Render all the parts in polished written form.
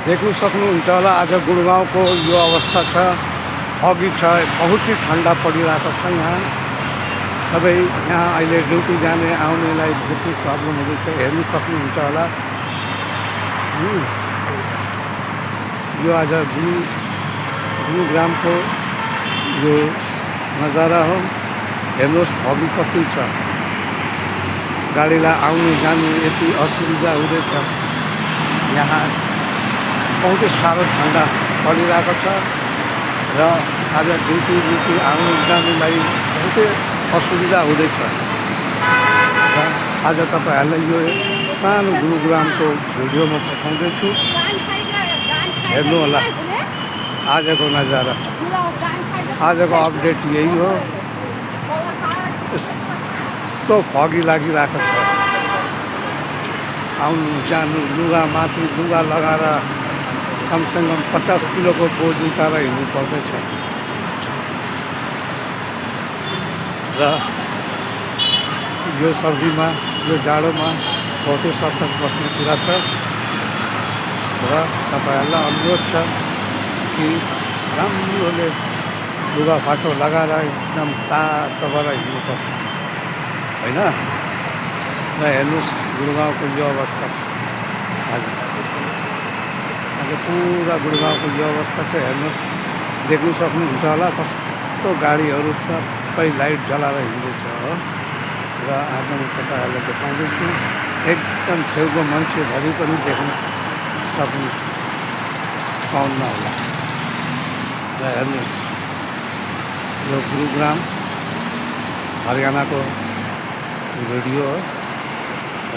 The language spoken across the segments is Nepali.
देख्नु सक्नुहुन्छ होला आज गुडगाउँको यो अवस्था छ। अघि छ बहुत ही ठन्डा परिरहेको छ। यहाँ सबै यहाँ अहिले ड्युटी जाने आउनेलाई बहुत प्रब्लमहरू छ, हेर्नु सक्नुहुन्छ होला। यो आज गुरुग्रामको यो नजारा हो। हेर्नुहोस् भोलि कति छ, गाडीलाई आउनु जानु यति असुविधा हुँदैछ। यहाँ बहुत साह्रो ठन्डा परिरहेको छ र आज ड्युटी आउनु जानुलाई बहुतै असुविधा हुँदैछ। र आज तपाईँहरूलाई यो सानो गुरुग्रामको भिडियो म पठाउँदैछु, हेर्नु होला आजको नजारा। आजको अपडेट यही हो। यस्तो फगी लागिरहेको छ, आउनु जानु लुगा माथि लुगा लगाएर कमसेकम 50 किलोको बोझ उठाएर हिँड्नु पर्दैछ। र यो सर्दीमा यो जाडोमा बहुतै सतर्क बस्ने कुरा छ। र तपाईँहरूलाई अनुरोध छ कि राम्रोले लुगाफाटो लगाएर एकदम तातो भएर हिँड्नुपर्छ, होइन? र हेर्नुहोस् गुडगाउँको यो अवस्था छ। आज पुरा गुडगाउँको यो अवस्था छ। हेर्नुहोस्, देख्नु सक्नुहुन्छ होला कस्तो गाडीहरू सबै लाइट जलाएर हिँड्दैछ हो। र आज म तपाईँहरूलाई देखाउँदैछु, एकदम छेउको मान्छेभरि पनि देख्नु सक्नु पाउन्न होला। र हेर्नुहोस् यो गुरुग्राम हरियाणाको भिडियो हो।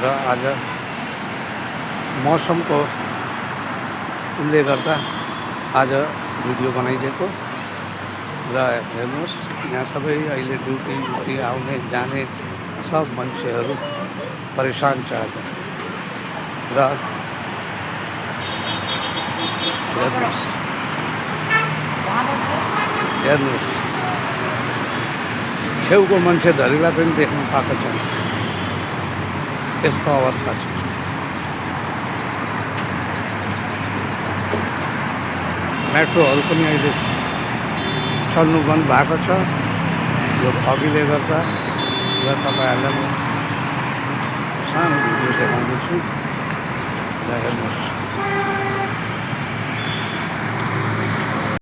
र आज मौसमको उसले गर्दा आज भिडियो बनाइदिएको। र हेर्नुहोस् यहाँ सबै अहिले ड्युटी आउने जाने सब मान्छेहरू परेसान छ आज। र हेर्नुहोस् छेउको मान्छे धरीलाई पनि देख्नु पाएको छैन, यस्तो अवस्था छ। मेट्रोहरू पनि अहिले चल्नु बन्द भएको छ यो फगीले गर्दा। र तपाईँहरूलाई म सानो भिडियो देखाउँदैछु, र हेर्नुहोस्।